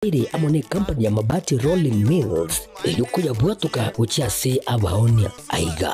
Ere amo necompany ya Mabati Rolling Mills eyio koyabwatoka gochia ase abaonia. Aiga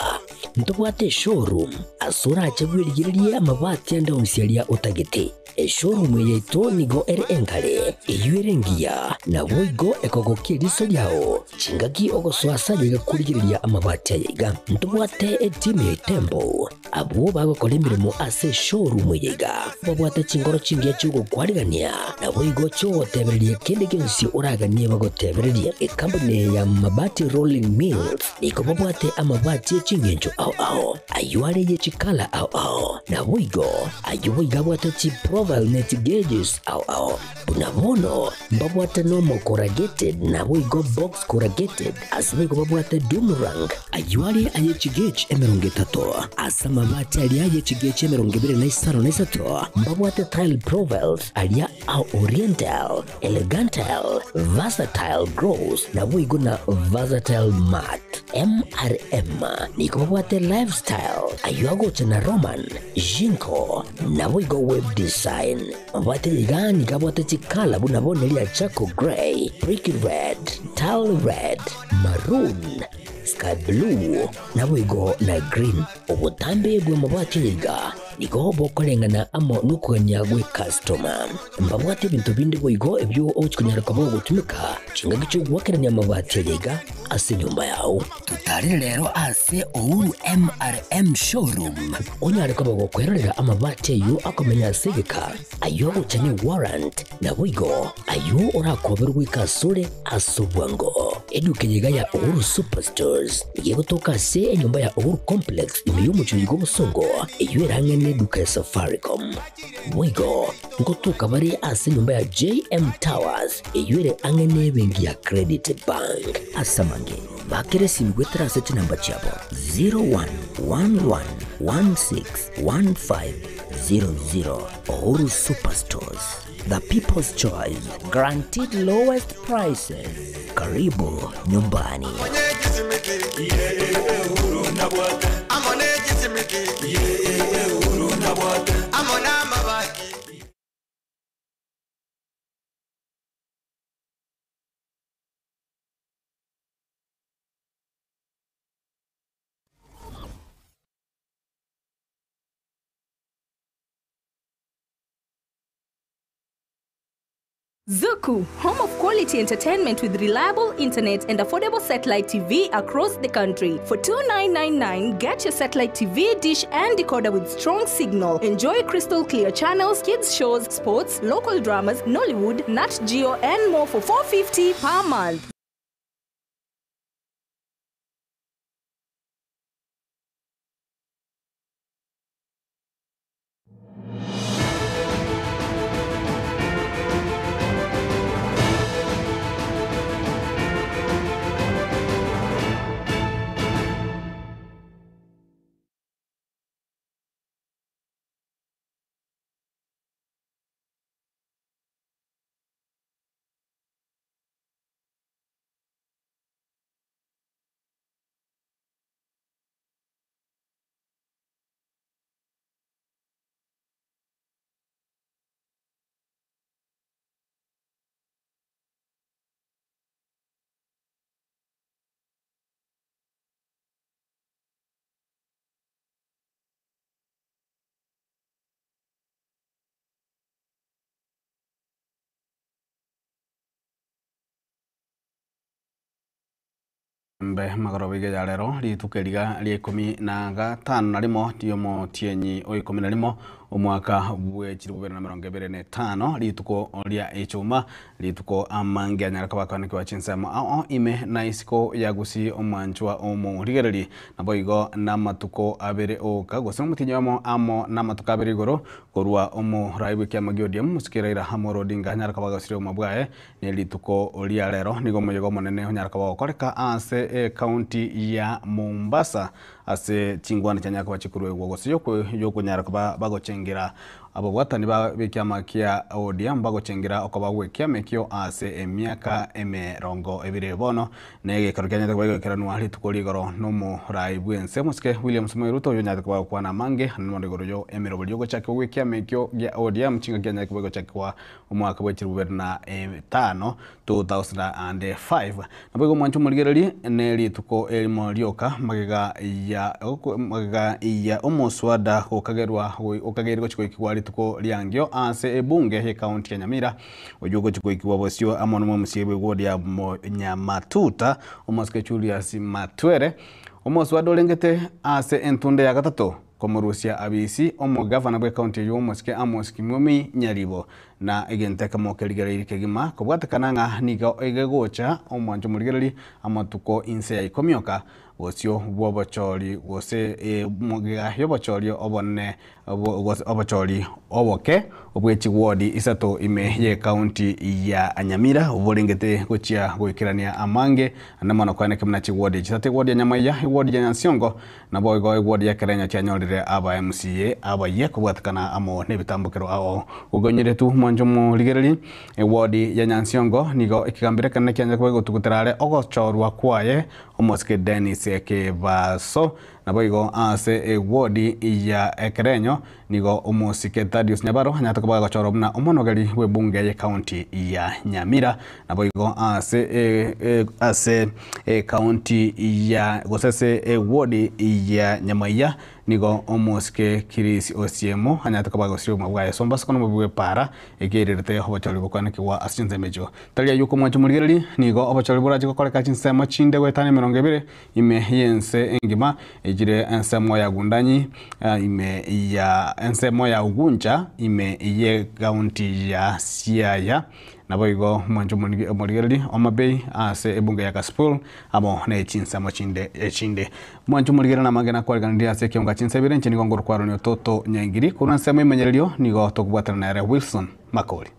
ntobwate eshowroom ase orache bwerigererie amabati ande onsi aria otagete. Eshowroom eye yaito nigo ere enkare, eyio ere engiya, naboigo ekogokia eriso riao chingaki ogosoa ase ayaiga korigereria amabati aya iga. Ntobwate etimu ya Itembo Abwo bagokora emeremo ase eshowroom eye iga babwate chinkoro chingiya chi'ogokwarigania, naboigo chi'ogotebereria kende gionsi oraganie bagotebererie. Ekampuni eye ya Mabati Rolling Mills nigo babwate amabati e chingencho ao ao, ayio are ye chikala ao ao, naboigo ayio boigo abwate chiprofile ne chigauges ao ao. Buna bono mbabwate normal corrugated naboigo box corrugated, ase boigo babwate doomerang. Ayio are aye chigauge 30, ase amabati aria aye chigauge 23 na mbabwate tile profiles aria a oriental, elegantal, versatile gloss naboigo na versatile matte. MRM nigo babwate lifestyle, ayio agocha na Roman, Jinko, naboigo web design. Mabwate iga nigo abwate chikala buna bono eria charcoal grey, brick red, tile red, maroon, sky blue, naboigo na green. Obotambe bw'amabati aya iga nigo bokoreng'ana amo nokogania gw'ecustoma. Mbabwate ebinto binde boigo ebio ogochia konyara koba ogotumeka chingaki chi'ogoakerania amabati aya iga ase enyomba yao. Totarere rero ase Uhuru MRM Showroom onyare koba gokwerorera amabati ayio akomenya ase egeka, ayio agocha ne warrant, naboigo ayio orakoberwe goika asore ase obwango. Eduka eye iga ya Uhuru Superstores nigo egotoka ase enyomba ya Uhuru Complex ime y'omochie oyo bw'obosongo eyio ere ang'e neduka ya Safaricom. Boigo ngotoka bare ase enyomba ya JM Towers eyio ere ang'e nebenki ya Credit Bank. Ase amange, bakera esimi goetera ase chinamba chiabo 0111161500. Uhuru Superstores, the people's choice, guaranteed lowest prices. Karibu nyumbani. Zuku, home of quality entertainment with reliable internet and affordable satellite TV across the country. For 2999, get your satellite TV, dish and decoder with strong signal. Enjoy crystal clear channels, kids shows, sports, local dramas, Nollywood, Nat Geo and more for 450 per month. Mbe magoroba iga ya rero rituko eriga ria ikomi na gatano na rimo riomotienyi o ikomi na rimo omwaka bwe chilifu bibere na emerongo ebere na etano rituko ria echuma rituko amange anyare koba akoanekiwa chinsemo ao ime na isiko ya gusii omwanchwa omorigereri naboigo namatuko abere oka gose omotienyi omo amo namatuko abere igoro korwa omorai bw'ekiama gia ODM Mosike Raila Amolo Odinga anyare koba agosiria obogima bwaye ne rituko ria rero nigo omoyega omonene onyare koba ogokoreka ase ecounty ya Mombasa ase chingwana chianyare koba chikoruegwa gose yokonyara koba bagochengera. Ababwatani b'ekiama kia ODM bagochengera okoba gw'ekiama ekio ase emiaka emerongo ebere bono, na egekero kianyarete koba egekeranwa rituko rigoro nomorai bw'ense omosike William Samoei Ruto oyio onyarete koba agokwana amange naende mono igoro yo emeroberi yogochakigwa gw'ekiama ekio gia ODM chingaki kianyarete koba egochakigwa omwaka bwe chilifu bibere na etano, 2005. Naboigo omwanche omorigererie ne rituko erimo rioka magega ya magega ya omoswada gokagerwa okageire gochia goikigwa rituko riangio ase ebunge ye county ya Nyamira oyio ogochia goikigwa bosio amo nomomusie bwe ward ya Nyamatuta omosike Julius Matwere omoswada orengete ase entunda ya gatato Komorusia Abisi, omogavana bw'ekaunti eyio omosike Amos Kimwemi Nyaribo, na egento ekemo kerigereiri kegima kobwatekana ng'a nigo egegocha omwancho omorigereri amatuko inse ya ikomi oka bosio bw'obochori gose mogega y'obochori obonene gose obochori oboke obwe chiwodi isato ime y'ekaunti ya Nyamira borengete gochia goikerania amange ande mono koeneke buna chiwodi chisato ewodi ya Nyamaiya, ewodi ya Nyansiongo Naboigo egwori y'ekerenyo chianyorire aba MCA abayia kobwatekana amo nebitambokero ao ogonyeretu mwancho morigereri. Ewodi ya Nyansiongo nigo ekegambero ekenene kiancha koba egotugutera are ogochorwa kwaye omosike Dennis Kebaso. Naboigo ase ewodi ya ekerenyo nigo omosike Thaddeus Nyabaro anyarete koba agochorwa buna omonogeri bw'ebunge y'ecounty ya Nyamira. Naboigo ase ase ecounty ya gose ase eward ya Nyamaiya nigo omosike Chris Osiemo anyarete koba agosiria obogima bwaye ase ombasiko na obobe bw'epaara ekererete obochori bokwanekigwa ase chinsemo echio. Tari ayio okomwancha omorigereria, nigo obochori borache gokoreka chinsemo chinde goetania 20 Ime y'ense engima echire ensemo ya Gundanyi, ime ya ensemo ya Ugunja, ime y'ecounty ya Siaya, naboigo omwancho omorigereria Homa Bay ase ebunge ya Kasipul amo ne chinsemo chinde echinde. Omwancho omorigereria namang'ana akwariganirie ase ekeonga chinsa ibere inche nigo ngorokwarania Ototo Nyaingiri korwa ensemo emenyererio nigo tokobwatana nere Wilson Makori.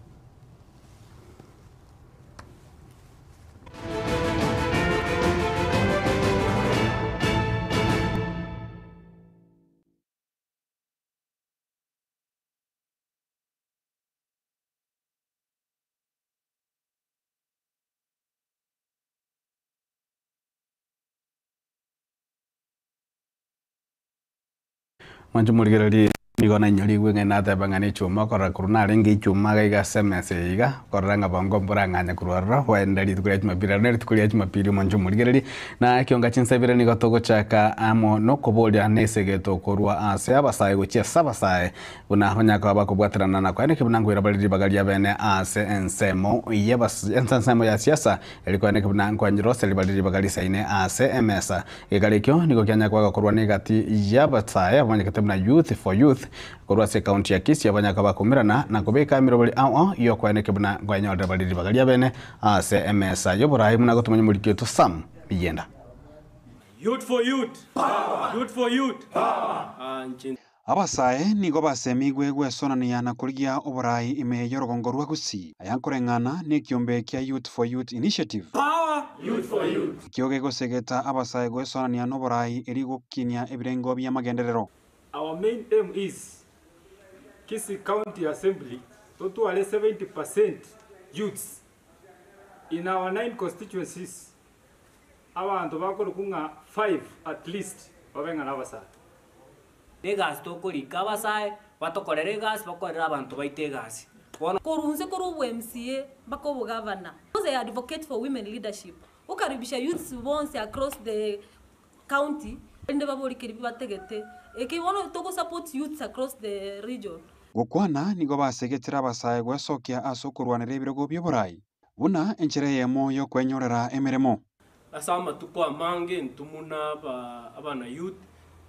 Mwanche morigererie nigo nainyorigwe ng'a nateba ng'a nechuma okorora korwa narenge echuma iga iga ase emesa eye iga, okorora ng'a bongo mborang'anya korwa ororo, bwaenda rituko ria jumapili, ero nerituko ria jumapili mwanche omorigererie, na ekionga chinsa ibere nigo togochaka amo nokoboria na esegeto korwa ase abasae gochia ase abasae, buna banyare koba bakobwaterana na koeneki buna nkoira bare ribaga ria bene ase ensemo y'abas ase ensemo ya siasa, eri koeneki buna nkoenyoroseri bare ribaga risaine ase emesa. Gekare ekio nigo kianyare koba gokorwa negati y'abasae abamanyekete buna Youth for Youth korwa ase ekaunti ya Kisii abanyare koba bakomerana na kobeka emeroberi ao ao y'okoeneke buna nkoenyorera bare ribaga riabene ase emesa y'oboraai buna gotomanya omoriki oito Sam Biyenda. Youth for youth! Power! Youth for youth! Power! Abasae nigo basemigwe gwesonania na korigia oboraai ime y'orogongo rwa Gusii, aya nkoreng'ana nekiombe kia Youth for Youth Initiative, ekio gegosegeta abasae gwesonania noboraai eri gokinia ebirengo bi'amagenderero. Our main aim is Kisii County Assembly totware 70 percent youths in our nine constituencies abanto bakorokwa ng'a five at least babe ng'a nabasae. Negasi tokorika abasae batokorere egasi bakorere abanto baito egasi. Bono. Korwa inse korwa obwa MCA mpaka obogavana. Because I advocate for women leadership, okaribisha youths bonsi across the county erinde baborie keria bategete. Eke bono togo support youths across the region. Gokwana nigo basegetire abasae gwesokia ase okorwanera ebirogo bi'oborai, buna enchera eyemo y'okwenyorera emeremo. Ase amatuko amange intwe buna abana youth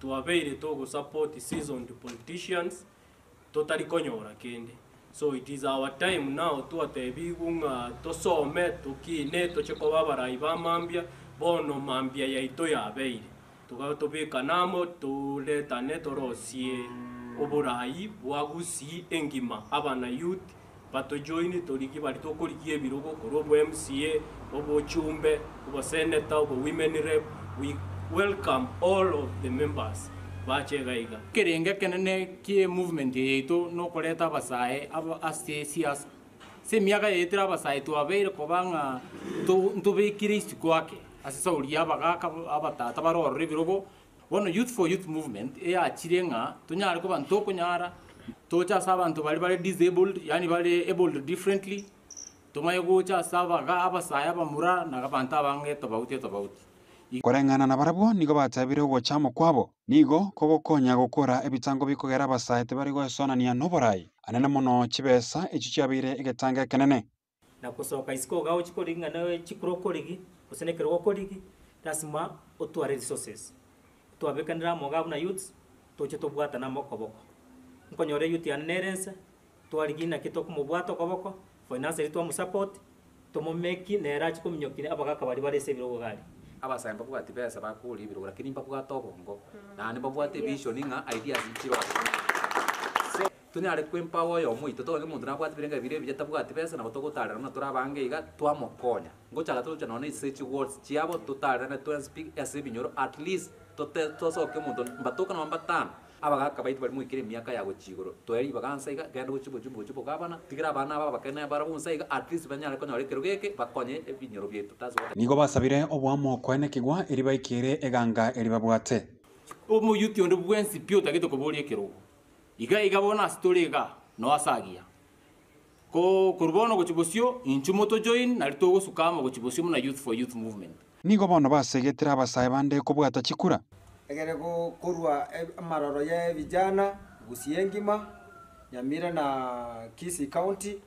twabeire togo support seasoned politicians totari konyora kende. So it is our time now twatebigwe ng'a tosome tokine toche koba abarai ba mambia, bono mambia yaito yabeire. Togabe tobekane amo toretane torosie oborai bwa Gusii engima abana youth Batojoini torigie baria tokorigia ebirogo korwa obo MCA, obochumbe, obosenator, obo women rep, we welcome all of the members. Bache iga iga. Ekerengo ekenene ki'emovement eye yaito nokoreta abasae aba ase siasa. Ase emiaka yaetire abasae twabeire koba ng'a ntobekire isiko ake ase sauri ya abagaka abatata bare ororo ebirogo. Bono Youth for Youth movement eyachire ng'a tonyare koba ntokonyara toche ase abanto baria bare disabled yaani bare abled differently, tomanye gocha ase abaga abasae abamura na abanto abange tobauti etobauti. Koreng'ana nabarabwo nigo bateebire ogocha amo kwabo nigo kogokonya gokora ebitango bikogera abasae tibari goesonania noborai, anene mono chibesa echio chiabeire egetango ekenene. Na gosoka isiko iga ochi korigi ng'a ne chikura okorigi, gose na ekerogo okorigi, lasima otware resources. Twabekanire amo iga buna youths, toche tobwatane amo okoboko. Nkonyora eyouth yane nere nse, twarigia naki tokomobwata okoboko, financially twamosupport, tomomeki nere ache kominyokia abagaka baria bare ase ebirogo iga aria. Abasae mbabwati besa bakoria ebirogo lakini mbabwate obongo, naende mbabwate evision ng'a ideas nchire ororo. So, tonyare koempower oyomo oito tobe omonto nabwate ebirengererio bire ebiya tabwati besa nabo togotarera buna tore abange iga, twamokonya. Ngochaka toche nonye na ase chiwards chiabo totarerane twensi pi ase ebinyoro at least tote tosoke omonto mbatoka nonye mbatano. Abagaka baito baria moikire emiaka ya gochia igoro, toe ribaga nse iga, genda gochia obochumbe gochia obogabana, tigera abana aba abake ne barabwo nse iga, at least banyare konyora ekerogo eke, bakonye ebinyoro biaito. That's what I. Nigo basabire oboamo koenekigwa erio baikere eganga eria babwate. Omoyuti onde bwensi pi otagete koboria ekerogo, iga iga bono ase tore iga, noo ase agiya. Ko korwa bono gochia bosio, inchuo motojoin, nario togosuka amo gochia bosio buna Youth for Youth Movement. Nigo bono basegetire abasae bande kobwata chikura. Egere korwa amaroro ya vijana Gusii engima, Nyamira na Kisii County,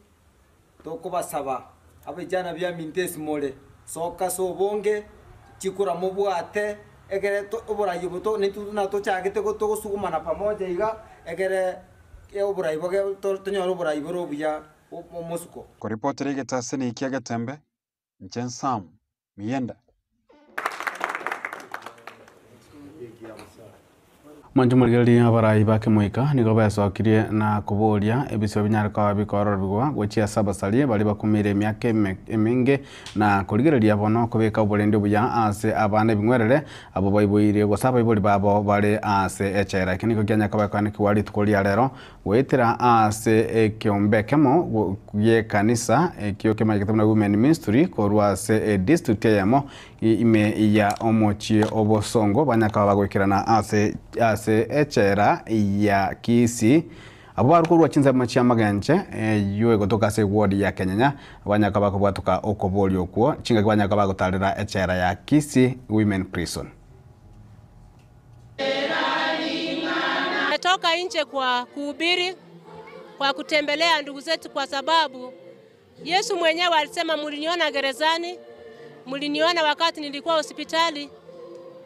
tokobasaba abijana biaminto ase more, soka ase obonge, chikura mobwate, egere oborai obo naintwe buna tochagete togosugumana pamoja iga, egere oborai boge tonyore oborai bore obuya mosuko. Koripotera egetaseni kia Getembe, Inche Sam Miyenda. Mwanche morigererie abarai ba kemoika nigo besokirie na koboria ebisio binyare koba bikororigwa gochia ase abasaria baria bakumeire emiaka emenge na korigereria bono kobeka oborendi obuya ase abana ebing'werere abwo baiboirie gose abaibori babo bare ase echela. Eke nigo kianya koba ekoanekigwa rituko ria rero Goetera ase ekeombe ekemo gi'ekanisa ekio kemanyekete buna Women Ministry korwa ase edistrict eyemo ime ya omochie o Bosongo banyakaba bagoikerana ase ase echela ya Kisii. Abwo barwa korwa chinsemo chi'amagenche eyio egotoka ase eward ya Kenyenya banyakaba bakobwatoka okoboria okwo chingaki banyakaba bagotarera echela ya Kisii Women Prison. Tumetoka nje kwa kuhubiri, kwa kutembelea ndugu zetu, kwa sababu Yesu mwenyewe alisema, mliniona gerezani, mliniona wakati nilikuwa hospitali,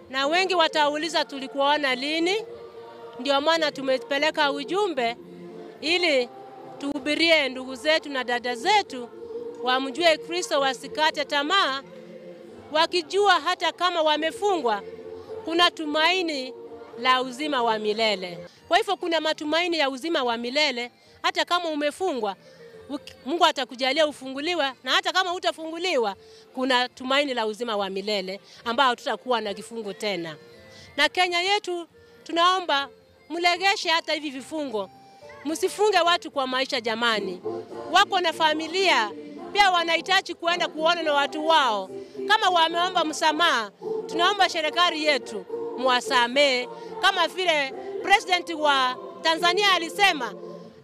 na wengi watauliza tulikuona lini? Ndio maana tumepeleka ujumbe ili tuhubirie ndugu zetu na dada zetu wamjue Kristo, wasikate tamaa, wakijua hata kama wamefungwa kuna tumaini la uzima wa milele. Kwa hivyo kuna matumaini ya uzima wa milele hata kama umefungwa, Mungu atakujalia ufunguliwe, na hata kama hutafunguliwa kuna tumaini la uzima wa milele ambao tutakuwa na kifungo tena. Na Kenya yetu tunaomba mlegeshe hata hivi vifungo, msifunge watu kwa maisha jamani. Wako na familia pia wanahitaji kuenda kuona na watu wao. Kama wameomba msamaha, tunaomba serikali yetu muwasamee, kama vile president wa Tanzania alisema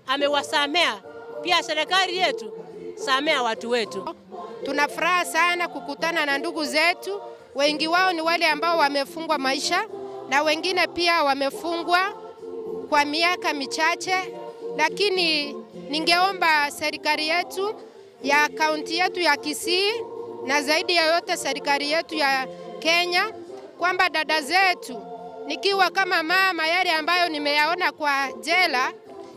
amewasamea. Pia serikali yetu samea watu wetu. Tuna furaha sana kukutana na ndugu zetu, wengi wao ni wale ambao wamefungwa maisha na wengine pia wamefungwa kwa miaka michache, lakini ningeomba serikali yetu ya kaunti yetu ya Kisii na zaidi ya yote serikali yetu ya Kenya kwamba dada zetu, nikiwa kama mama, yale ambayo nimeyaona kwa jela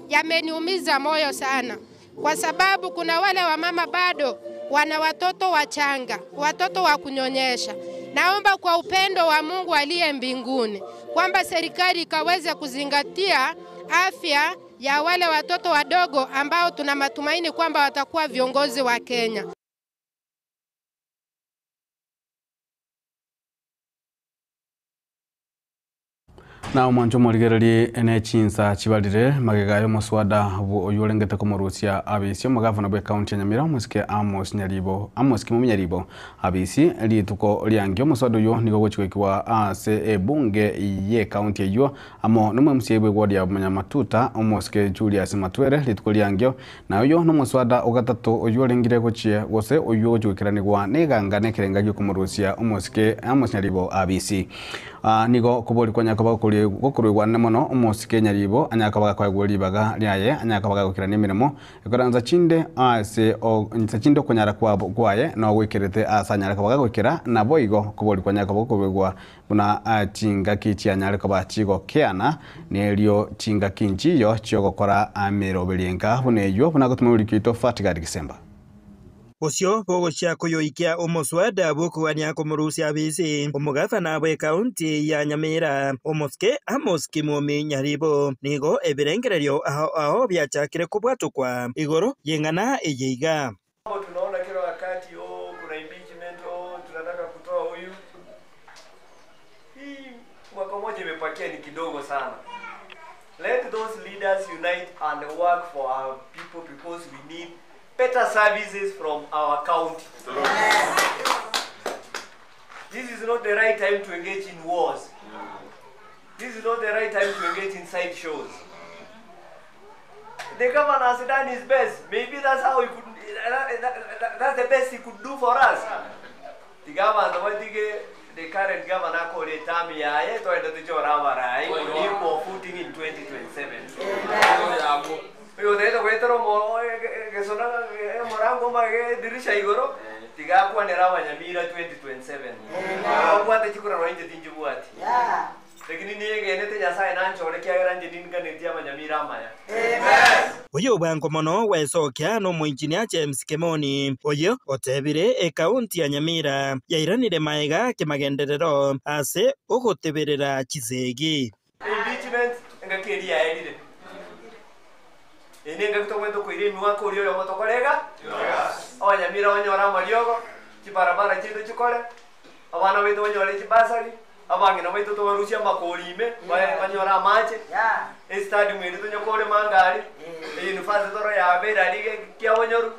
yameniumiza moyo sana, kwa sababu kuna wale wamama bado wana watoto wachanga, watoto wa kunyonyesha. Naomba kwa upendo wa Mungu aliye mbinguni kwamba serikali ikaweze kuzingatia afya ya wale watoto wadogo ambao tuna matumaini kwamba watakuwa viongozi wa Kenya. Na omwancho omorigererie ne chinsa chibarire magega y'omoswada oyo orengete komorusia abisi omogavana bwe county ya Nyamira omosike Amos Nyaribo Amos Kimumi Nyaribo abisi rituko riangio omoswada oyo nigo ogochigoikiwa ase ebunge ye county eywo amo no MCA bwe ward ya Manyamatuta omosike Julius Matwere rituko riangio na oyo nomoswada ogatato oyo orengire gochie gose oyo ogochigoikeranigwa neganga nekerenga giokomorusia omosike Amos Nyaribo abisi. Nigo kobori kwanya koba gokoruigwane mono omosike Nyaribo anyaka bagakoegwa ribaga riaye anyaka bagagokirania emeremo ekoranza chinde ase nsa chinde okonyara kwabo kwaye nogoikerete ase anyare koba gagokera naboigo kobori kwanya koba gokoruigwa buna chingaki chianyare koba chigokeana nerio chingaki nchiyo chiogokora ameroberi enka buna eywo buna gotuma orikito Fatigad Gisemba. Ucio bogocia kuyoikia omuswada bukugania kumurusia abisi omugavana bwe kaunti ya Nyamira omosike Amos Kimumi Nyaribo nigo ebirengererio aho aho byachakire kubwatukwa igoro yeng'ana eyeiga. Tunaona kila wakati oh, kuna impeachment oh, tunataka kutoa huyu. Hii mwaka mmoja imepakia ni kidogo sana. Let those leaders unite and work for our people because we need better services from our county. This is not the right time to engage in wars. This is not the right time to engage in side shows. The governor has done his best. Maybe that's how he could, that's the best he could do for us. The governor, the current governor called it Tami toenda tuchora varai, equal footing in 2027. Uyo gwetero gesona morango mage dirisha igoro tigakwanera abanyamira 2027. Abwate chikura rwanje tinjibwati. Lakini niyegenete Nyasaye nanchore kiagera nje ninganetie abanyamira amaya. Uyu bwango mono wecokia no muinjinia James Kimoni uyu otebire ekaunti ya Nyamira yairanire maega kimagenderero ase ugutibirira chisegi. Impeachment ngakeria yaerire. Ene ngakutogwenda koira emiwaka oria oyo motokorega abanyamira banyore amariogo chibarabara chitu chikore abana baitu banyore chibasari abang'ina baitu tobarusia amakori ime banyore amache estadium eri tonyokore mangari eyunifasiti toro yabeire aria kiabonyoru.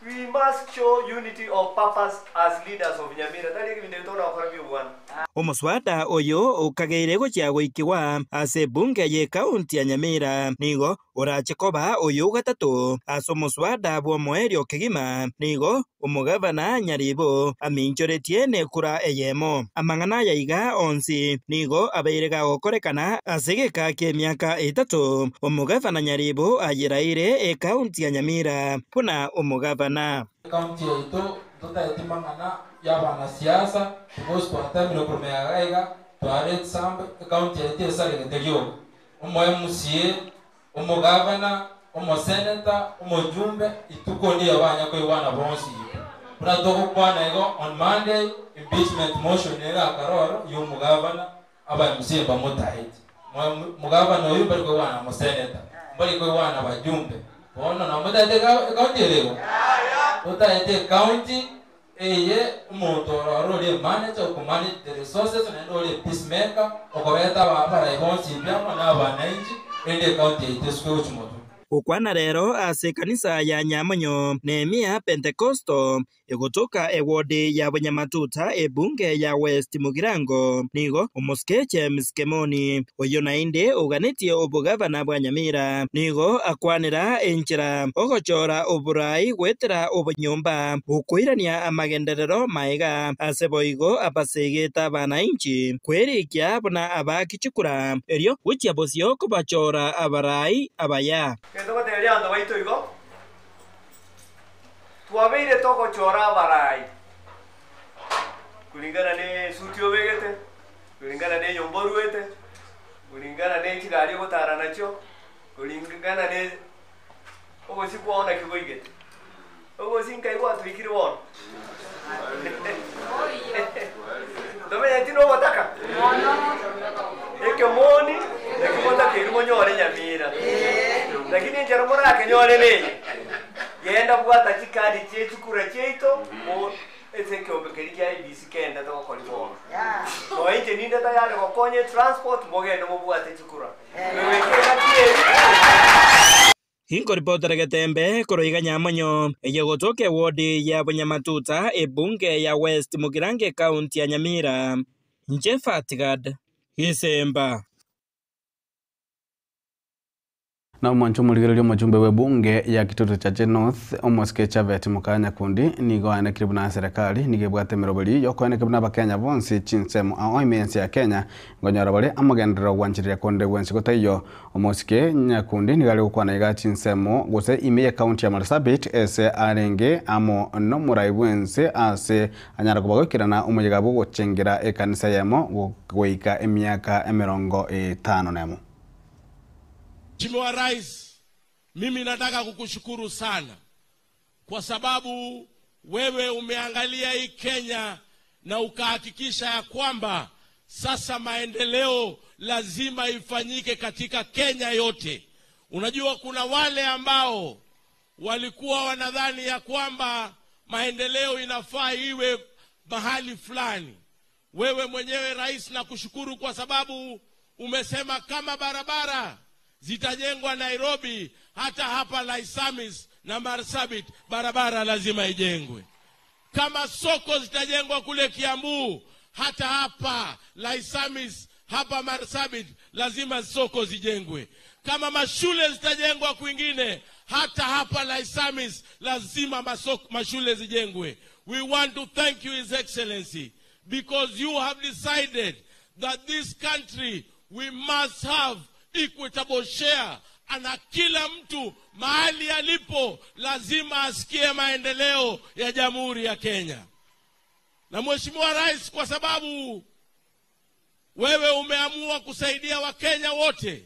We must show unity of purpose as leaders of Nyamira. Tari ebinto togokora bia obwana. Omuswada uyu ukageire gochia goikiwa ase bunge ye kaunti ya Nyamira nigo orache koba uyu gatatu ase omuswada bwa omoerio kegima nigo omugavana Nyaribo aminchoretie nekura eyemo amang'ana yaiga onsi nigo abeire gagokorekana ase geka kia emiaka etatu omugavana Nyaribo ayeraire ekaunti ya Nyamira buna omugavana. Kaunti yaitu tutaeti mang'ana ya banasiasa because twatemire kurumea gaiga tware sambe kaunti yaitu esaregete rioka omo MCA omugavana omoseneta omojumbe ituko niyo banyakoigwana bonsi buna togokwana igo on Monday impeachment motion erakaroro ya omugavana aba MCA bamutaete mugavana oyu bari koigwana moseneta bari koigwana bajumbe bono namutaete kaunti erego tutaete kaunti eye omonto ororo ori manager okumanage the resources naende ori peacemaker okobeta abarai bonsi ebiamo na abananchi ende kaunti yaito esukwe gochimotu. Gukwana rero ase kanisa ya Nyamonyo Nehemia Pentecosto egotoka ewodi ya Bunyamatuta ebunge ya West Mugirango nigo omosike James Kemoni oyo nainde oganetie obugavana bwa Nyamira nigo akwanera enchera ogochora oburai gwetera obunyomba bukwirania amagenderero maega ase boigo abasegeta abananchi kwerikia buna abakichukura erio gochia bosio kobachora abarai abaya. Ketogoteberia abanto baito igo twabeire togochora abarai kulingana ne suti obegete kulingana ne nyomba oruete kulingana ne chigari ogotara nachio kulingana ne ogosi kwao naki goigete ogosi nkai gwatwikire bono tomenyeti nogotaka ekemoni ekimotakeire monyore Nyamira lakini enchera morakenyore neye genda bwata chikadi chiechukura chiaito ase ekeombe keria kia IEBC kenda togokori bono. Noinche ninde tayari gokonya etransport mogende mobwate chikura. Goika engaki eri. Inkoripotera Getembe korwa iga Nyamonyo, eye gotoka ewodi ya Bunyamatuta, ebunge ya West Mugirango ekaunti ya Nyamira. Inche Fatgad Gisemba. Na omwancho omorigereria omochumbe bw'ebunge ya Kitutu Chache North, omosike Chavet Mokaya Nyakundi, nigo aenekire buna serekari nigo ebwate emeroberi yokoeneka buna abakenya bonsi chinsemo ao ime y'ense ya Kenya nkonyora bare amagenderero gwanchereria konde gwensi gotaiyo. Omosike Nyakundi nigo are gokwana iga chinsemo gose ime y'ecounty ya Marsabit ase arenge amo nomorai bwense ase anyara kobagoikerana omoyega bwogochengera ekanisa eyemo goika emiaka emerongo etano nemo. Mheshimiwa Rais, mimi nataka kukushukuru sana kwa sababu wewe umeangalia hii Kenya na ukahakikisha ya kwamba sasa maendeleo lazima ifanyike katika Kenya yote. Unajua kuna wale ambao walikuwa wanadhani ya kwamba maendeleo inafaa iwe mahali fulani. Wewe mwenyewe rais, nakushukuru kwa sababu umesema kama barabara zitajengwa Nairobi, hata hapa Laisamis na Marsabit barabara lazima ijengwe. Kama soko zitajengwa kule Kiambu, hata hapa Laisamis, hapa Marsabit lazima soko zijengwe. Kama mashule zitajengwa kwingine, hata hapa Laisamis lazima masoko, mashule zijengwe. We want to thank you His Excellency because you have decided that this country we must have equitable share na kila mtu mahali alipo lazima asikie maendeleo ya Jamhuri ya Kenya. Na Mheshimiwa Rais, kwa sababu wewe umeamua kusaidia Wakenya wote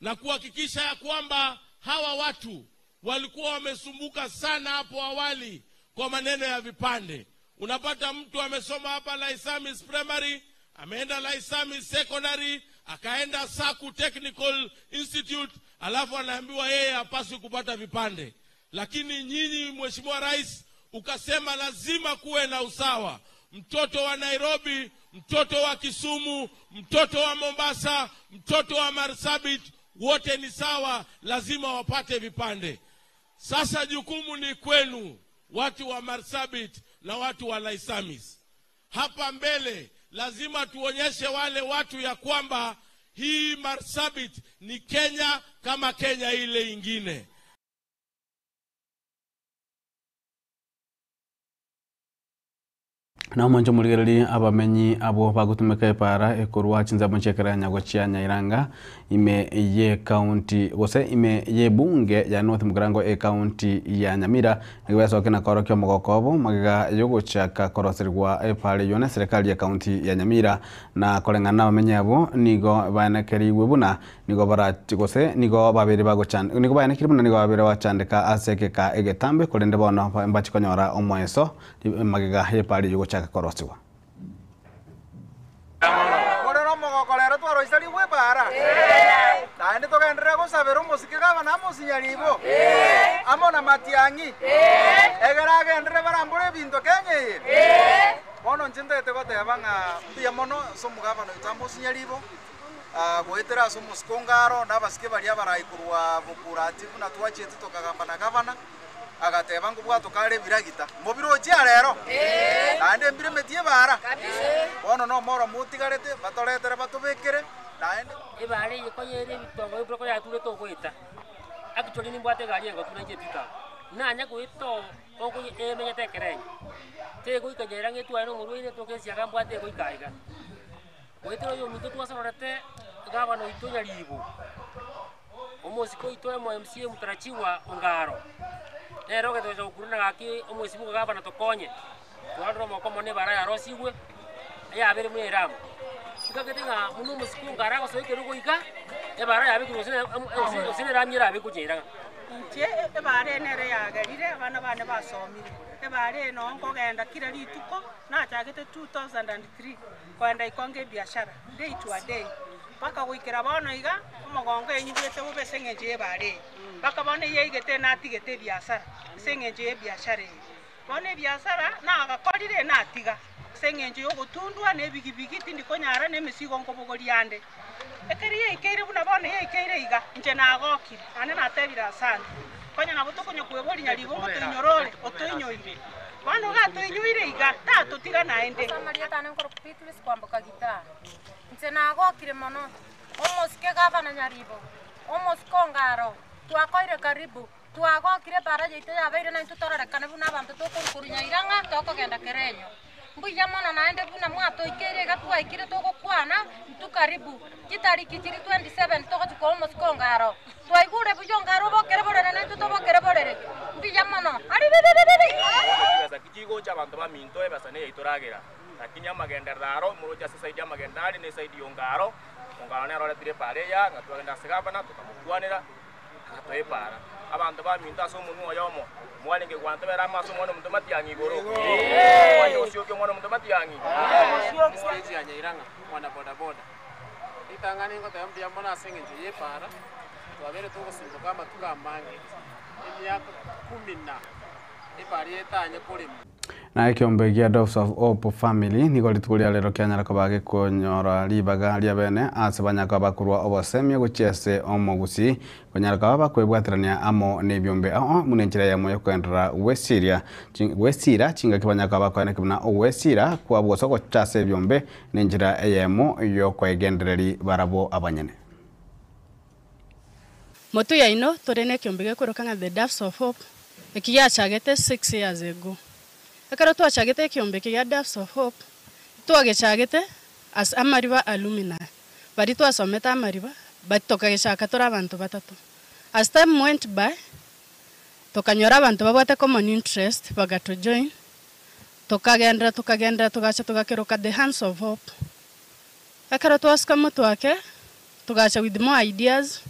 na kuhakikisha ya kwamba hawa watu walikuwa wamesumbuka sana hapo awali kwa maneno ya vipande. Unapata mtu amesoma hapa Laisamis Primary, ameenda Laisamis Secondary, akaenda Saku Technical Institute, alafu anaambiwa yeye hapaswi kupata vipande. Lakini nyinyi, Mheshimiwa Rais, ukasema lazima kuwe na usawa. Mtoto wa Nairobi, mtoto wa Kisumu, mtoto wa Mombasa, mtoto wa Marsabit, wote ni sawa, lazima wapate vipande. Sasa jukumu ni kwenu, watu wa Marsabit na watu wa Laisamis. Hapa mbele lazima tuonyeshe wale watu ya kwamba hii Marsabit ni Kenya kama Kenya ile ingine. Na omwancho omorigereri abamenyi abwo bagotumeka epara ekorwa chinzamo chiekera nyago chia Nyairanga ime ye county gose ime ye bunge ya North Mugirango e county ya Nyamira nigo besoke na korokia omogoko obo magega yogochaka koroserigwa epara eywo na serikali ya county ya Nyamira na koreng'ana na abamenyi abwo nigo baenekeriwe buna nigo barati gose nigo babere bagochan nigo baenekeri buna nigo babere bachandeka ase ekeka egetambe korende bono mbachikonyora omoeso magega epara eywo gochaka korosiwa. Korero mogokorero twaroisari bwebara. Naende togenderera gosabera omosike gabana amosinyaribo. Amo na matiang'i. Egera agendere barambure ebinto Kenya eye. Bono inche ntagete goteba ng'a mbuya mono ase omogabana oito amosinyaribo. Goetera ase omosike ongaro na abasike baria abarai korwa bokurati buna twachiete tokagamba na gabana. Agateba ngobwatokare ebiragita mobirochia rero naende mbire emetie ebara bono nomoro motigarete batoretere batobekere naende ebara eye koyere ebitongo ebiro koyature togoeta actually nimbwate egari engotu nainche epickup nanya goeta ogo emenyete ekerenyo tegoika nyaira ng'etware na omorwaire togesiaga mbwate egoika iga goetera oyo ominto twasororete gavana oito Nyaribo omosike oito emo MCA mutarachiwa Ongaro nere ogetocha gokurana gaki omwesimu gavana tokonye twarora omoko mono ebara yarosigwe eyabere buna eramu chikagete ng'a buna omosike Ongaro agosoa goika ebara yabekirwe gose gose na erami erabekwe gocha ng'a Inche ebara ene ere yagerire abana bane basomire ebara eye noo nkogenda kila rituko nachagete 2003 koenda ikonga ebiashara day to a day mpaka goikera bono iga omogongo enyigwete bobe ase eng'encho ya ebara eye mpaka bono eyaigete natigete ebiasara ase eng'encho ya ebiashara eye bono ebiasara nagakorire natiga ase Ase eng'encho y'ogotundwa nebigibigi tindi konyara na emesigo nkobogoria ande. Ekero yaikeire buna bono yaikeire iga, inche nagokire, naende natebire asante. Konya nabo tokonya kweboria nyaribo ngotoinyora ore, otoinyoire. Bono gatoinyoire iga, tatotiga naende. Ase amarieta ane nkorokwa Beatrice kwamboka Gitaa. Inche nagokire mono, omosike gavana Nyaribo, omosike Ongaro, twakoire karibu. Twagokire ebaara yaito yabeire naintwe tororekane buna abanto tokorwa nyaira ng'a tokogenda kerenyo. Mbuya mono naende buna mwatoikeire iga twaikire togokwana, intwe karibu chitariki chiria 27 togochia koa omosike onga aro. Twaigure buya onga aro obokere borere naintwe tobokere borere. Mbuya mono. Ariririririr. Chibesa ki chigocha abanto baminto ebesa neya itoragera lakini amagenderero aro moroche ase esaidi y'amagenderero are na esaidi ya ongaro, ongaro nere oretire epaara eya ng'a twagenda ase gavana tokamokwanera. Agatoa epaara, Abanto baminto ase omonwa oyomo, mwarenge gwantobera amo ase Omwana-o-monto matiang'i igoro. Mwanche gosiokia Omwana-o-monto matiang'i? Estage ya Nyairang'a, omwana boda boda. Ritang'ani ngoteba mbuya mono ase eng'encho y'epaara, twabeire togosumboka amatuko amange, emiaka kumi na epaara eye etanye koremwa. Na ekeombe gia Doves of Hope Family nigo rituko ria rero kianyara koba gekonyora ribaga ria bene ase banyara koba bakorwa obosemia gochia ase omogusii konyara koba bakwebwaterania amo nebiombe ao buna enchera eyemo yokogenderera gwesiria gwesira chingaki banyara koba bakoeneki buna ogwesira kwabo gose ogocha ase ebiombe nenchera eyemo yokoegendereri barabwo abanyene. Motwe yaino tore nekeombe gekoroka ng'a The Doves of Hope, eki giachagete 6 years ago. Ekero twachagete ekeombe eke gia Doves of Hope, twagechagete as amariba alumni, baria twasomete amariba, but tokagechaka tore abanto batato. As time went by, tokanyora abanto babwate common interest bagato join, tokagenderera tokagenderera togacha togakeroka The Hands of Hope. Ekero twasuka motwe ake, Togacha with more ideas,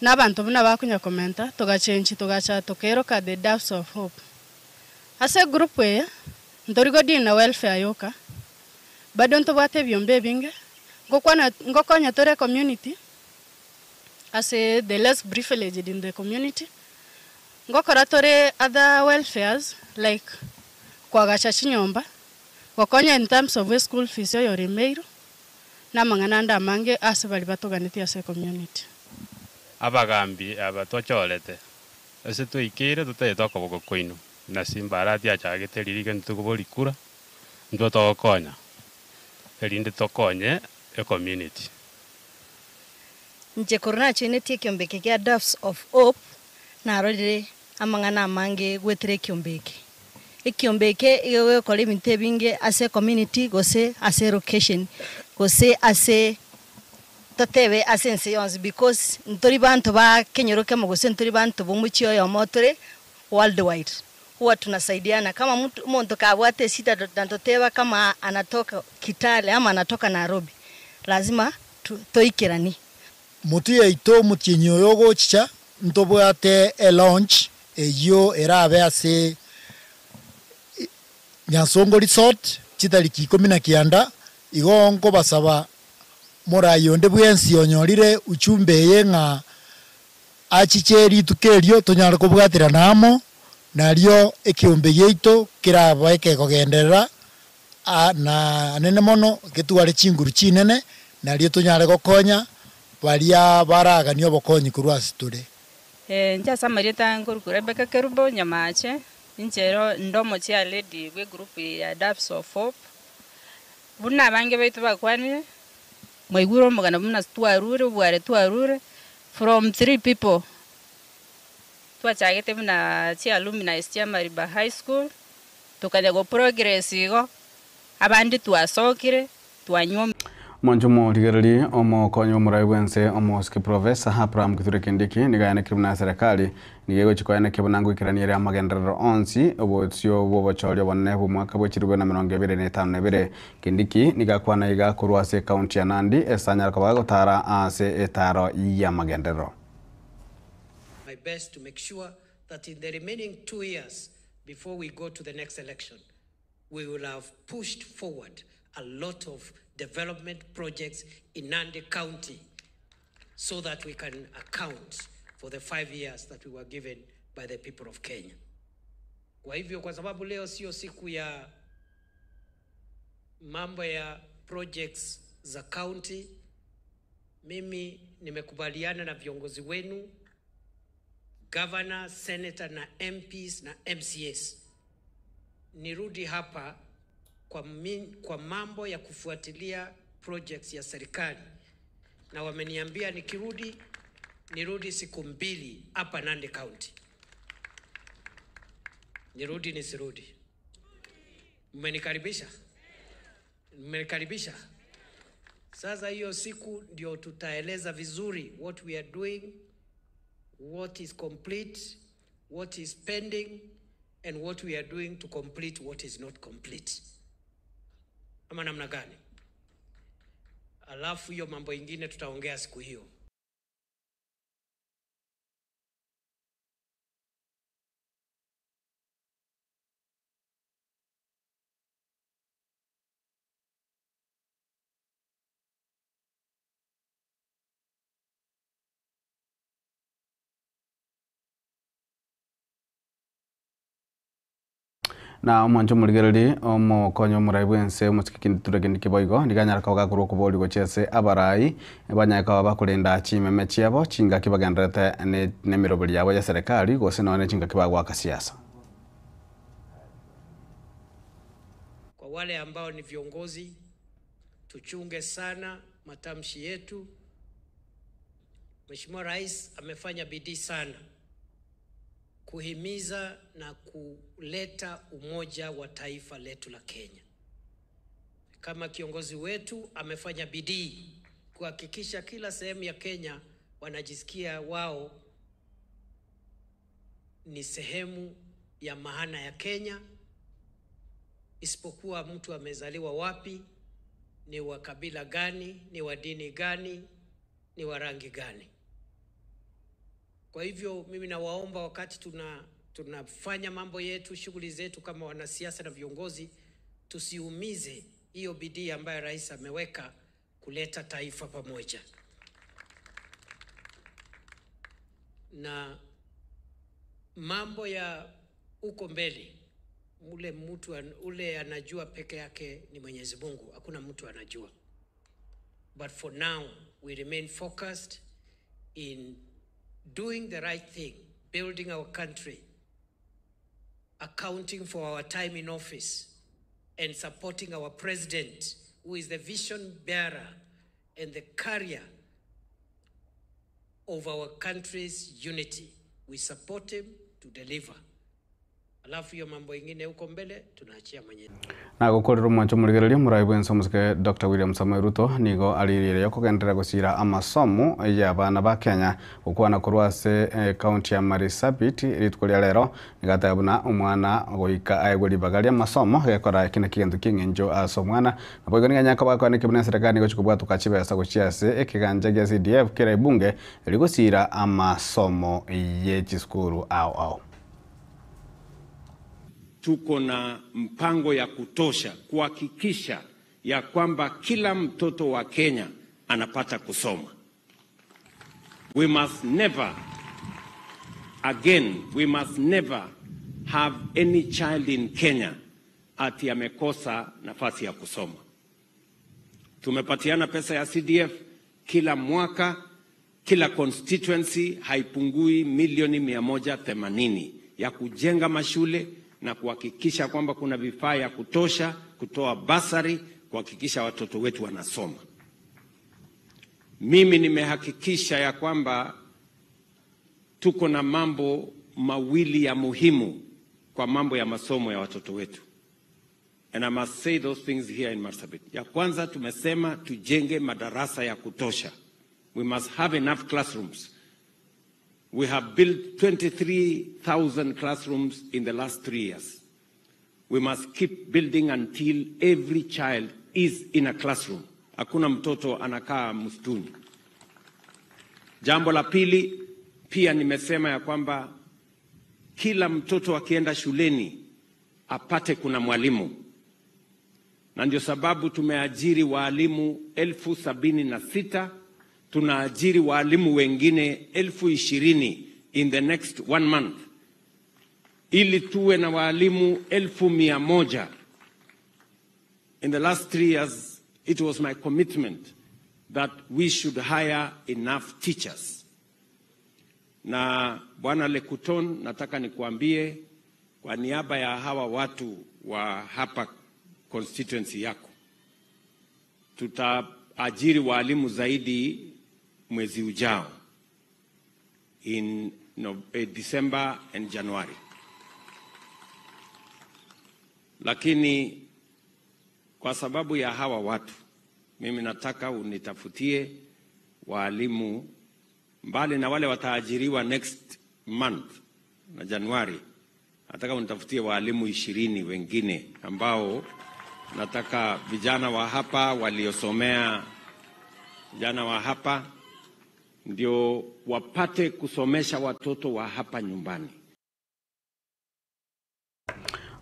na abanto buna bakonya komenta, togachenchi togacha tokeroka the doves of hope. Ase egroup eye, ntori go deal na welfare yoka, bado ntobwate ebiombe ebinge, ngokwana ngokonya tore ecommunity, ase the less privileged in the community, ngokora tore other welfares like koagacha chinyomba, gokonya in terms of eschool fees oyore emeiro, na amang'ana ande amange ase baria batoganetie ase ecommunity. Abagambi aba twachorete, ase twaikeire totagete okoboko kwaino, na Simbarati achagete riria egento tokoboria kura, intwe togokonya, erinde tokonye ecommunity. Inche korwa nachoinetie ekiombe eke gia Doves of Hope, narorire amang'ana amange goetera ekiombe eke. Ekiombe eke igo gegokora ebinto ebinge ase ecommunity gose ase elocation gose ase totebe ase ense yonsi because ntori banto ba kenyoro kemo gose ntori banto ba omochie oyomo tore worldwide huwa tunasaidiana kama mtu omonto kabwate eshida na toteba kama anatoka Kitale ama anatoka Nairobi lazima toikeranie. Motwe yaito omotienyi oyo ogochicha ntobwate elaunch eyio erabe ase Nyansongo Resort chitariki ikomi na kianda, igo nkobasaba morayi onde bwensi onyorire uchumbe eye ng'a achiche rituko erio tonyare kobwaterana amo, nario ekeombe giaito kerabe ekegogenderera na anene mono getware chinguru chinene, nario tonyare gokonya baria baraganie obokonyi korwa ase tore. Inche ase amarieta nkorokwa Rebecca Kerubo Nyamache, inche ero inde omochia lady bwe egroup ya Doves of Hope. Buna abange baito bakwanire, mwaigure omogano buna twarure obware twarure, from three people, twachagete buna chi alumnis chia Mariba High School, tokanya go progress igo, abande twasokire, twanywa. Omonche omorigereria omokonyi bw'omorai bw'ense omosike Professor Abraham Kithure Kindiki nigo ayanekire buna eserekari nigo egochia koenekia buna ngoikerania ere amagenderero onsi obosio bw'obochori obonene bw'omwaka bwe chilifu 2052. Kindiki nigo akwana iga korwa ase ekaunti ya Nandi ase anyare koba gagotara ase etaaro y'amagenderero. My best to make sure that in the remaining 2 years before we go to the next election, we will have pushed forward a lot of development projects in Nandi County so that we can account for the 5 years that we were given by the people of Kenya. Kwa hivyo, kwa sababu leo sio siku ya Mambo ya projects za county, mimi nimekubaliana na viongozi wenu, governor, senator na MPs na MCAs. Nirudi hapa kwa mambo ya kufuatilia projects ya serikali, na wameniambia nikirudi nirudi siku 2 hapa Nandi County. Nirudi nisirudi? Mmenikaribisha? Mmenikaribisha? Sasa hiyo siku ndio tutaeleza vizuri what we are doing, what is complete, what is pending and what we are doing to complete what is not complete. Ama namna gani? Alafu hiyo mambo ingine tutaongea siku hiyo. Na omwancho omorigereri omokonyo omorai bwense omosike kindi turegeni kiboigo ndiganyara kaoga korwa okobori gochia abarai banyaka bakorenda chimeme chiabo chingaki bagenderete nemiroberi yabo ya serikali gose none chingaki bagwaka siasa. Kwa wale ambao ni viongozi, tuchunge sana matamshi yetu. Mheshimiwa Rais amefanya bidii sana kuhimiza na kuleta umoja wa taifa letu la Kenya. Kama kiongozi wetu amefanya bidii kuhakikisha kila sehemu ya Kenya wanajisikia wao ni sehemu ya maana ya Kenya, isipokuwa mtu amezaliwa wapi, ni wa kabila gani, ni wa dini gani, ni wa rangi gani. Kwa hivyo mimi nawaomba wakati tunafanya mambo yetu, shughuli zetu kama wanasiasa na viongozi, tusiumize hiyo bidii ambayo rais ameweka kuleta taifa pamoja. Na mambo ya uko mbele, ule mtu ule anajua peke yake ni Mwenyezi Mungu, hakuna mtu anajua. But for now we remain focused in doing the right thing, building our country, accounting for our time in office, and supporting our president, who is the vision bearer and the carrier of our country's unity. We support him to deliver. Alafu hiyo mambo ingine huko mbele tunaachia mwenyewe. Na gukorera omwancho omorigereria omorai bwense omosike Dr. William Samoei Ruto nigo ariririe okugenderera gosira amasomo ya abana ba Kenya gokwana korwa ase county ya Marsabit rituko ria rero nigateba buna omwana goika aegwe ribaga ria amasomo gekora eki naki gento kia eng'encho ase omwana nabo igo niga nyaka bakwana ekebuna eserekari nigo chikobwatoka chibesa gochia ase ekeganja gia CDF kera ebunge rigosira amasomo ye chisukuru ao ao. Tuko na mpango ya kutosha kuhakikisha ya kwamba kila mtoto wa Kenya anapata kusoma. We must never, again, we must never have any child in Kenya ati amekosa nafasi ya kusoma. Tumepatiana pesa ya CDF kila mwaka, kila constituency haipungui milioni 180 ya kujenga mashule na kuhakikisha kwamba kuna vifaa ya kutosha, kutoa basari, kuhakikisha watoto wetu wanasoma. Mimi nimehakikisha ya kwamba tuko na mambo mawili ya muhimu kwa mambo ya masomo ya watoto wetu. And I must say those things here in Marsabit. Ya kwanza tumesema tujenge madarasa ya kutosha. We must have enough classrooms. We have built 23,000 classrooms in the last 3 years. We must keep building until every child is in a classroom. Hakuna mtoto anakaa msituni. Jambo la pili, pia nimesema ya kwamba kila mtoto akienda shuleni apate kuna mwalimu. Na ndio sababu tumeajiri walimu 76,000, tunaajiri walimu wengine 20,000 in the next 1 month, ili tuwe na walimu 100,000 In the last 3 years, it was my commitment that we should hire enough teachers. Na Bwana Lekuton, nataka nikuambie kwa niaba ya hawa watu wa hapa constituency yako, tutaajiri walimu zaidi mwezi ujao in no, December and January. Lakini kwa sababu ya hawa watu, mimi nataka unitafutie walimu mbali na wale wataajiriwa next month na Januari, nataka unitafutie walimu 20 wengine ambao nataka vijana wa hapa waliosomea, vijana wa hapa ndio wapate kusomesha watoto wa hapa nyumbani.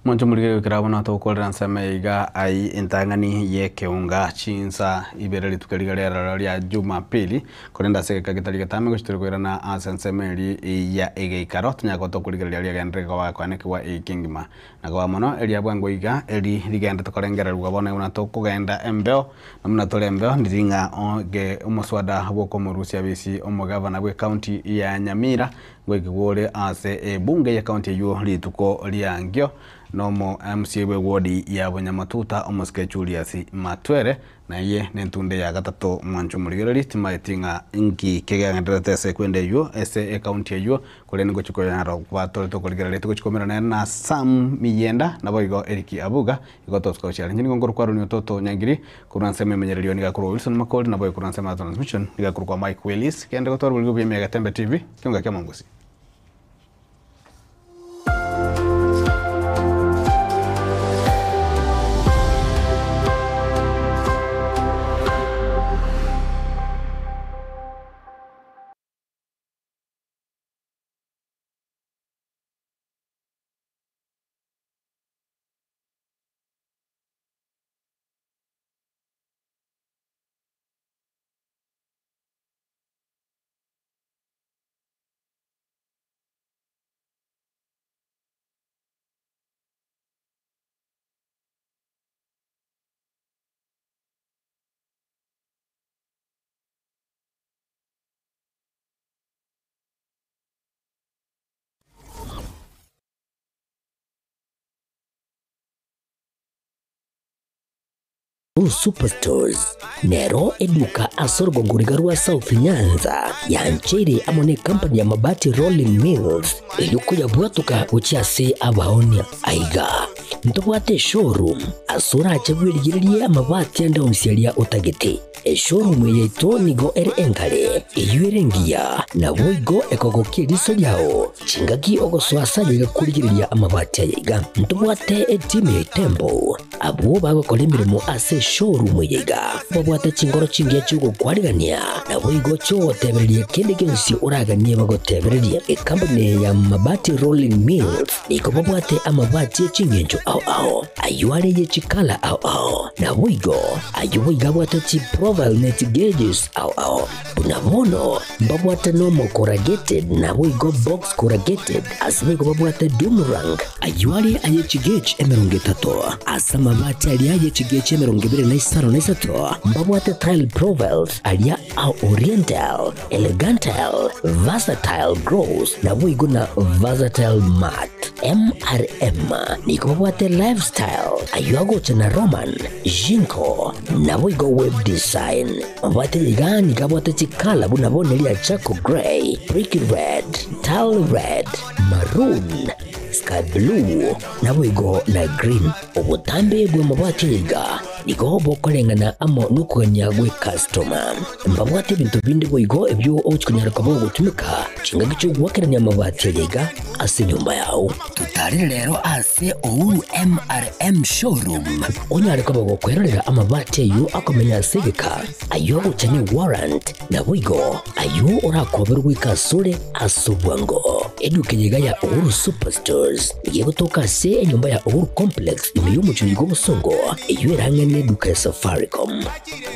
Mwancho muligere gwikira bono togokorera nseme iga ai entang'ani ye keunga chinsa ibere rituko riga riarara ria Jumapili korenda ase egeka getari getame gochi tore koirana ase ensemo eri ya egeikaro tonyare tokorigereria riagenderere goakwanekigwa eiki engima na koba mono eria bwango iga eri rigendete korengererwa bono buna tokogenda embeo na buna tore embeo ndiri ng'a oge omoswada bwa okomorusia bisi omogavana bwa ekaunti ya Nyamira goikigwa ore ase ebunge ya ekaunti eywo rituko riangio nomo MCA bwe ward ya Bunyamatuta omosike Julius Matwere naye nentunde ya gatato mwancho murigereri timaeti ng'a nki kegenderete ase ekwenda eywo ase ekaunti eywo korende ngochikoyara batore tokorigereria togochikomera naende na Sam Miyenda nabo igo Eric Abuga igo tosuka gochiara inche nigo nkorokwa Ronnie Ototo Nyangiri korwa nsemo emenyererio niga korwa Wilson Makori nabo igo korwa nsemo ya transmission niga korwa kwa Mike Willis kende gotwara oborigi bwa emiaka Tembe TV kionga kia Mongosi. Superstores nero eduka ase orogongo riga rwa South Nyanza yancheire amo ne company ya Mabati Rolling Mills erio koyabwatoka gochia ase abaonia aiga ntobwate showroom ase orache bwerigererie amabati ande onsi aria otagete. Eshowroom yaito nigo ere enkare eywo ere engiya nabo igo ekogokia eriso riao chingaki ogosoa ase egakorigereria amabati aya iga ntobwate etimu ya Itembo abwo bagokora emirimo ase showroom eye iga babwate chingoro chingiya chiogokwarigania nabo igo chiogotebereria kende gionsi oraganie bagotebereria. Ekampuni ya Mabati Rolling Mills nigo babwate amabati ya ching'encho ao ao aywo are ye chikala ao ao nabo igo aywo iga abwate chi profile net gauges ao ao buna bono mbabwate nomo corrugated nabo igo box corrugated ase boigo babwate doomerang aywo are aye chigauge emerongo etato ase amabati aria aye chigauge emerongo ebere na isano na isato mbabwate tile profiles aria ao oriental elegantal versatile gross nabo igo na versatile mat MRM nigo babwate lifestyle ayo agocha na Roman Jinko nabo igo web design babwate iga niga babwate chikala buna bone ria charcoal grey brick red tile red maroon sky blue nabo igo na green obotambe bwa mabati iga nigo bokoreng'ana amo nokogania gwe customer mbabwate ebinto binde boigo ebyo ogochikonyara koba ogotumika chingaki chiogwakerania amabati iga ase nyomba yao. Tutarire rero ase Uhuru MRM showroom onyare koba gokwerorera amabati ayo akomenya ase egeka ayo agocha ne warrant nabo igo ayo orakoberwa goika asore ase obwango. Eduka yega ya Uhuru Superstores igegotoka ase enyomba ya Uhuru Complex ime y'omochori gwa obosongo eyo erang'ani n'eduka ya Safaricom.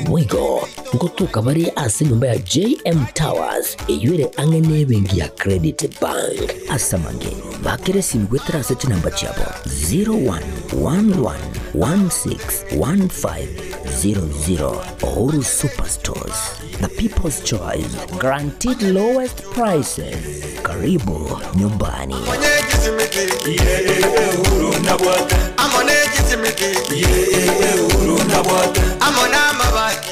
Boigo nkotoka bare ase enyomba ya JM Towers eywo ere ang'e n'ebenki ya Credit Bank. Ase amange, bakere esimi goetera ase chinamba chiabo 0111161500. Uhuru Superstores, the people's choice, guaranteed lowest prices. Karibu nyumbani. Amone chisimiti. Amona mabati.